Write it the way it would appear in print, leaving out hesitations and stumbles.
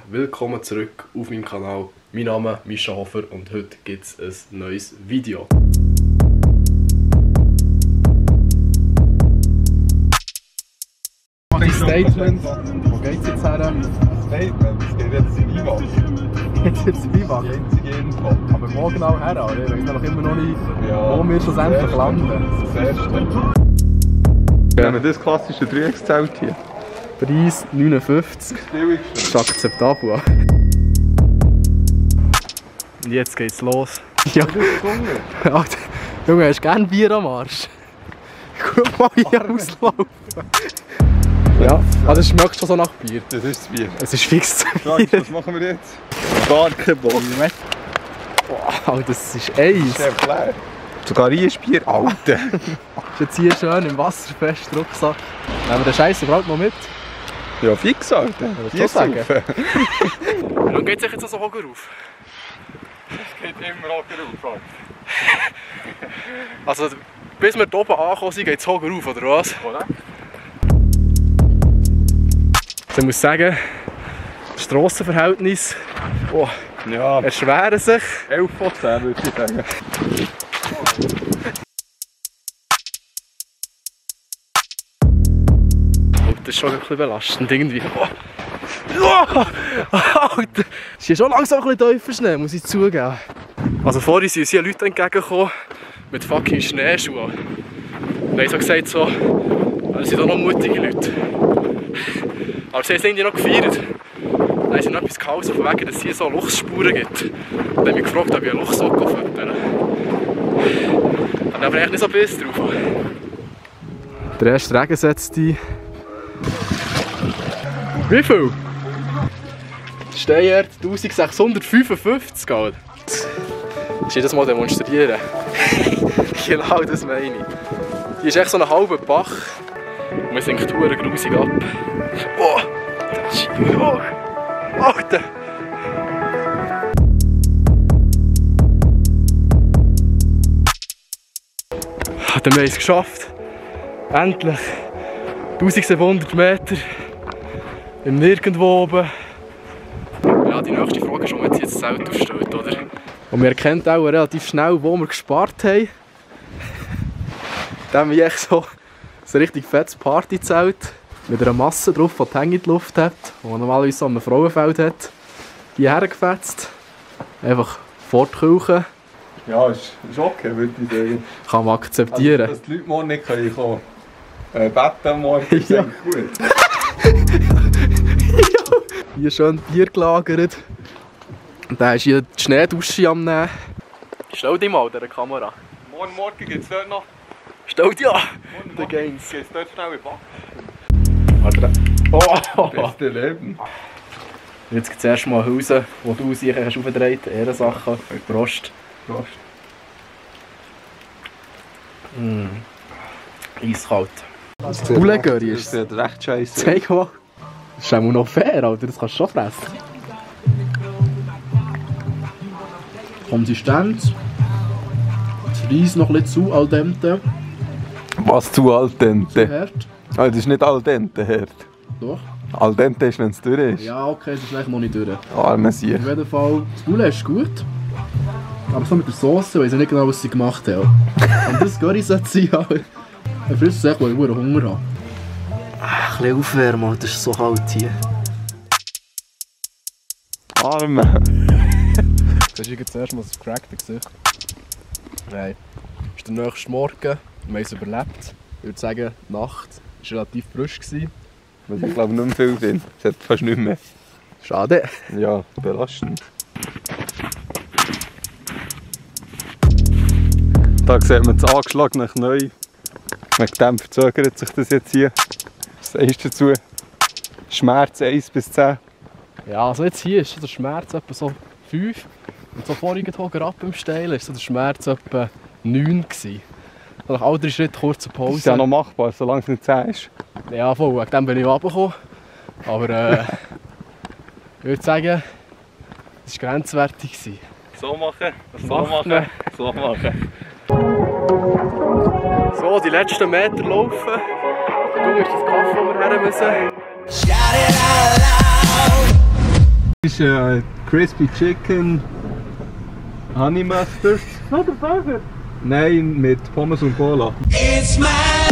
willkommen zurück auf meinem Kanal. Mein Name ist Mischa Hofer und heute gibt es ein neues Video. Statement. Wo geht es jetzt her? Statement, es geht jetzt in Viva. Jetzt in Viva? Die einzige Info. Aber wo genau her? Ich weiß nämlich immer noch nicht, Ja, wo wir schlussendlich landen. Das erste. Wir haben das klassische Dreieckszelt hier. Preis 59. Das ist akzeptabel. Und jetzt geht's los. Ja. Junge, hast du gerne Bier am Arsch? Guck mal hier auslaufen. Ja, also es schmeckt schon so nach Bier. Das ist das Bier. Es ist fix zu Frank, Bier. was machen wir jetzt? Gar kein Bock. Wow, das ist Eis. Sehr klar. Sogar hier ist Bier, Alter. Das ist jetzt hier schön im wasserfesten Rucksack. Nehmen wir den Scheiß überhaupt noch mit? Ja, fix, Alter. Bier sagen. Wie lange geht es jetzt so hoch auf? Es geht immer hoch auf. Also, bis wir hier oben angekommen sind, geht es hoch auf, oder was? Oder? Ich muss sagen, das Strassenverhältnis Ja, erschweren sich. 11 von 10 würde ich sagen. Das ist schon ein bisschen belastend irgendwie. Alter! Es ist hier schon langsam ein bisschen tiefer Schnee, muss ich zugeben. Also vorhin sind uns hier Leute entgegengekommen mit fucking Schneeschuhen. Und ich habe gesagt, so, das sind doch noch mutige Leute. Aber sie haben es irgendwie noch gefeiert. Dann haben sie noch etwas gehauen, von wegen, dass es hier so Lochspuren gibt. Und dann habe ich mich gefragt, ob ich ein Loch füttern. Ich habe aber eigentlich nicht so Biss drauf. Der erste Regen setzt ein. Wie viel? Steyr 1655, Alter. Das ist jedes Mal demonstrieren. Genau das meine ich. Hier ist echt so ein halber Bach. Und man sinkt verdammt grusig ab. Oh, das ist hoch. Alter! Dann haben wir es geschafft. Endlich. 1700 Meter. Im Nirgendwo oben. Ja, die nächste Frage ist, ob man jetzt das Zelt aufstellt, oder? Und wir erkennen auch relativ schnell, wo wir gespart haben. Da haben wir echt so ein richtig fettes Partyzelt mit einer Masse drauf, die die Hänge in die Luft hat, die man normalerweise so an einem Frauenfeld hat. Hierher gefetzt. Einfach vor die Küche. Ja, ist okay, würde ich sagen. Kann man akzeptieren. Also, dass die Leute morgen nicht kommen können. Betten am Morgen ist Ja. eigentlich gut. Hier schön Bier gelagert. Und dann ist hier die Schneedusche am Nehmen. Stell dich mal dieser Kamera. Morgen gibt es dort noch. Stell dich an! Morgen Der Gains. geht es dort schnell in den Backen. Oh! Beste Leben. Jetzt gibt es erst mal Hülsen, die du sicher hast aufgedreht hast. Ehrensachen. Prost. Prost. Eiskalt. Das Poulet-Curry ist Das sieht recht scheiße. Zeig mal. Das ist auch noch fair, Alter. Das kannst du schon fressen. Konsistenz. Das Reis noch ein bisschen zu al dente. Was zu al dente? Hart. Ah, das ist nicht al dente hart. Doch. Al dente ist, wenn es durch ist. Ja, okay, das ist eigentlich noch nicht durch. Arme Sieg. Auf jeden Fall, das Poulet ist gut. Aber so mit der Sauce weiss ich nicht genau, was sie gemacht haben. Und das Curry sollte sein, aber ich will echt, weil ich Hunger habe. Ein bisschen aufwärmen, das ist so kalt hier. Arme. Das ist jetzt zuerst mal das crackte Gesicht. Nein. Es ist der nächste Morgen, wir haben es überlebt. Ich würde sagen, die Nacht war relativ frisch. Ich glaube nicht mehr viel drin. Es hat fast nicht mehr. Schade. Ja, belastend. Da sieht man das angeschlagene Knie. Wegen dem verzögert sich das jetzt hier. Was sagst du dazu? Schmerz 1 bis 10. Ja, also jetzt hier ist der Schmerz etwa so 5. Und so vorhin ab im Steil war so der Schmerz etwa 9 gewesen. Nach all 3 Schritten kurze Pause. Das ist ja noch machbar, solange es nicht 10 ist. Ja, voll. Wegen dem bin ich runtergekommen. Aber ich würde sagen, es war grenzwertig. So machen, so machen. So, die letzten Meter laufen. Du musst das Kaffee, wo wir her müssen. ist Crispy Chicken Honey Mustard. Motherfucker! Nein, mit Pommes und Cola. It's my